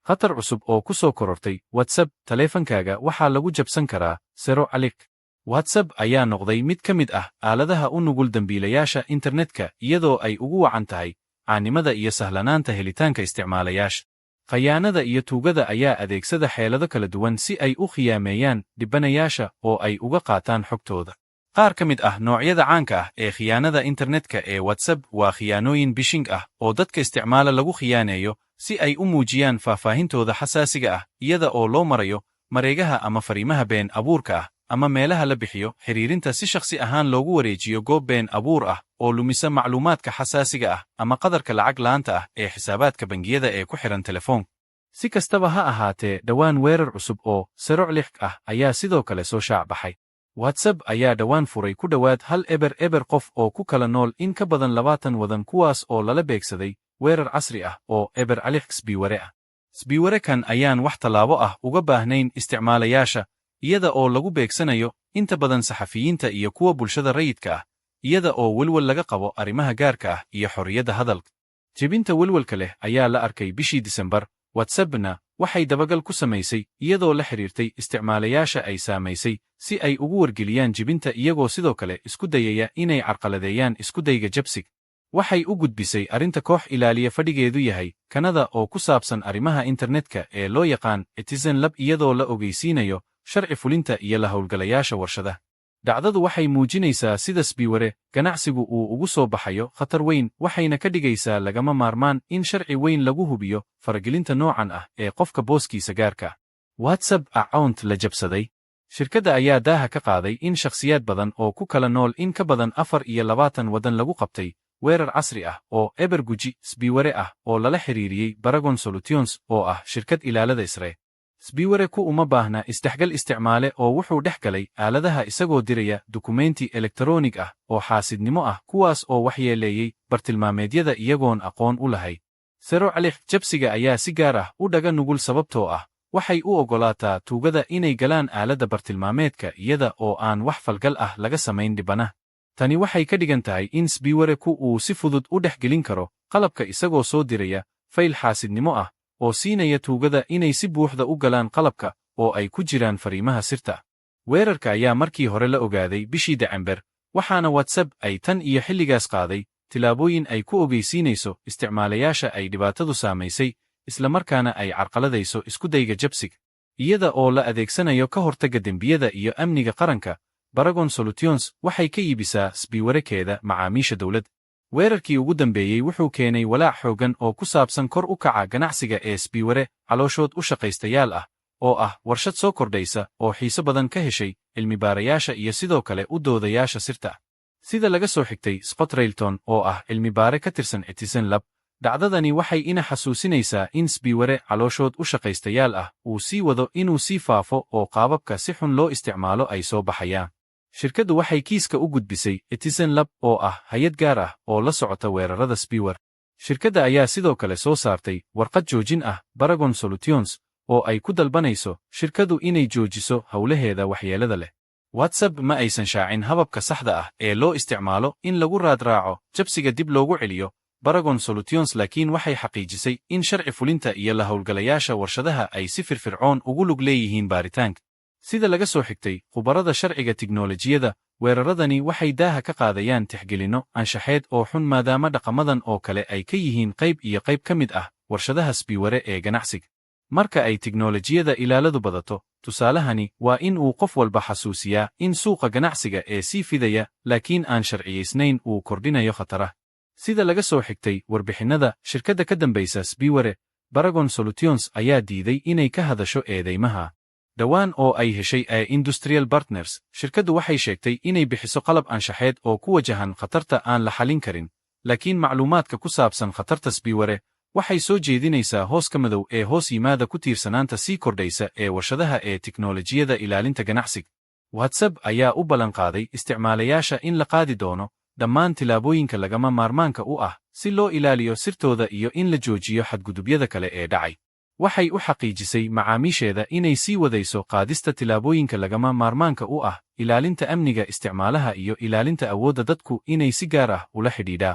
Khatar cusub oo ku soo korortay WhatsApp: taleefankaaga waxaa lagu jabsan karaa zero click. WhatsApp ayaa noqday mid ka mid ah aaladaha u nugul dembiilayaasha internetka, iyadoo ay ugu wacan tahay caannimada iyo sahlanaanta helitaanka isticmaalayaasha. Khayaanada iyo tuugada ayaa adeegsada xeelado kala duwan si ay u khiyaameeyaan dhibanayaasha oo ay uga qaataan xogtooda. Qaar ka mid ah noocyada caanka ah ee khiyaanada internetka ee WhatsApp waa khiyaanooyin phishing ah oo dadka isticmaala lagu khiyaaneeyo si ay u muujiyaan faahfaahintooda xasaasiga ah, iyada oo loo marayo mareegaha ama fariimaha been abuurka ah ama meelaha la bixiyo xiriirinta, si shakhsi ahaan loogu wareejiyo goob been abuur ah oo lumisa macluumaadka xasaasiga ah ama qadarka lacag la'aanta ah ee xisaabaadka bangiyada ee ku xihan telefoonka. Si kastaba ha ahaatee, dhowaan weerar cusub oo zero click ah ayaa sidoo kale soo shaac baxay. WhatsApp ayaa dhowaan furay ku dhowaad 100 qof oo ku kala nool in ka badan 20 wadan, kuwaas oo lala beegsaday weerar casri ah oo eber click spyware ah. Spyware-kan ayaan wax tallaabo ah uga baahnayn isticmaalayaasha, iyada oo lagu beegsanayo inta badan saxafiyiinta iyo kuwa bulshada rayidka ah, iyada oo welwel laga qabo arrimaha gaarka ah iyo xorriyadda hadalka. Jebinta welwelka leh ayaa la arkay bishii Disembar, WhatsAppna waxay dabagal ku samaysay iyadoo la xidhiirtay isticmaalayaasha ay saamaysay si ay ugu wargeliyaan jebinta, iyagoo sidoo kale isku dayaya inay carqaladeeyaan iskudayga jabsig. Waxay u gudbisay arrinta koox ilaaliya fadhigeedu yahay Kanada oo ku saabsan arrimaha internetka ee loo yaqaan Citizen Lab, iyadoo la ogeysiinayo sharci fulinta iyo la howlgalayaasha warshadaha. Dhacdadu waxay muujinaysaa sida spyware ganacsigu uu ugu soo baxayo khatar weyn, waxayna ka dhigaysaa lagama maarmaan in sharci weyn lagu hubiyo faragelinta noocan ah ee qofka booskiisa gaarka. WhatsApp account la jabsaday. Shirkadda ayaa daaha ka qaaday in shakhsiyaad badan oo ku kala nool in ka badan 24 waddan lagu qabtay weerar casri ah oo eber guji spyware ah oo lala xiriiriyey Paragon Solutions oo ah shirkad ilaalada Israel. Spyware ku uma baahna isdhexgal isticmaale oo wuxuu dhex galay aaladaha isagoo diraya dukumenti elektaroonig ah oo xaasidnimo ah, kuwaas oo waxyeeleeyey bartilmaameedyada iyagoon aqoon u lahayn. Zero click jabsiga ayaa si gaar ah u dhaga nugul, sababtoo ah waxay u oggolaataa tuugada inay galaan aaladda bartilmaameedka iyada oo aan wax falgal ah laga samayn dhibanaha. Tani waxay ka dhigan tahay in spyware ku uu si fudud u dhex gelin karo qalabka isagoo soo diraya fayl xaasidnimo ah oo siinaya tuugada inay si buuxda u galaan qalabka oo ay ku jiraan fariimaha sirta. Weerarka ayaa markii hore la ogaaday bishii December, waxaana WhatsApp ay tan iyo xilligaas qaaday tillaabooyin ay ku ogeysiinayso isticmaalayaasha ay dhibaatadu saamaysay, islamarkaana ay carqaladayso iskudayga jabsiga. Iyada oo la adeegsanayo ka hortagga dembiyada iyo amniga qaranka, Paragon Solutions waxay ka iibisaa spyware-keeda macaamiisha dowladda. Weerarkii ugu dambeeyey wuxuu keenay walaac xooggan oo ku saabsan kor u kaca ganacsiga ee spyware calooshood u shaqaystayaal ah, oo ah warshad soo kordhaysa oo xiiso badan ka heshay cilmibaarayaasha iyo sidoo kale u doodayaasha sirta. Sida laga soo xigtay Scott Railton oo ah cilmibaare ka tirsan Citizen Lab, dhacdadani waxay ina xasuusinaysaa in spyware calooshood u shaqaystayaal ah uu sii wado inuu sii faafo oo qaababka si xun loo isticmaalo ay soo baxayaan. Shirkaddu waxay kiiska u gudbisay Citizen Lab oo ah hay-ad gaar ah oo la socota weerarada spyware. Shirkadda ayaa sidoo kale soo saartay warqad joojin ah Paragon Solutions oo ay ku dalbanayso shirkadu inay joojiso howlaheeda waxyeelada leh. WhatsApp ma aysan shaacin hababka saxda ah ee loo isticmaalo in lagu raadraaco jabsiga dib loogu celiyo Paragon Solutions, laakiin waxay xaqiijisay in sharci fulinta iyo la howlgalayaasha warshadaha ay si firfircoon ugu lug leeyihiin baaritaanka. Sida laga soo xigtay khubarada sharciga tiknolojiyada, weeraradani waxay daaha ka qaadayaan tixgelinno anshaxeed oo xun, maadaama dhaqamadan oo kale ay ka yihiin qayb iyo qayb ka mid ah warshadaha spyware ee ganacsiga. Marka ay tiknolojiyada ilaaladu badato, tusaalahani waa in uu qof walba xasuusiyaa in suuqa ganacsiga ee sii fidaya laakiin aan sharciyaysnayn uu kordhinayo khataraha. Sida laga soo xigtay warbixinnada, shirkadda ka dambaysa spyware Paragon Solutions ayaa diiday inay ka hadasho eedeymaha. Dhowaan oo ay heshay ee Industrial Partners, shirkaddu waxay sheegtay inay bixiso qalab anshaxeed oo ku wajahan khatarta aan la xalin karin, laakiin macluumaadka ku saabsan khatarta spyware waxay soo jeedinaysaa hooska madow ee hoos yimaada ku tiirsanaanta sii kordhaysa ee warshadaha ee tiknolojiyada ilaalinta ganacsiga. WhatsApp ayaa u ballanqaaday isticmaalayaasha in la qaadi doono dhammaan tillaabooyinka lagama maarmaanka u ah si loo ilaaliyo sirtooda iyo in la joojiyo xadgudubyada kale ee dhacay. Waxay u xaqiijisay macaamiisheeda inay sii wadayso qaadista tillaabooyinka lagama maarmaanka u ah ilaalinta amniga isticmaalaha iyo ilaalinta awoodda dadku inay si gaar ah ula xidhiidhaa.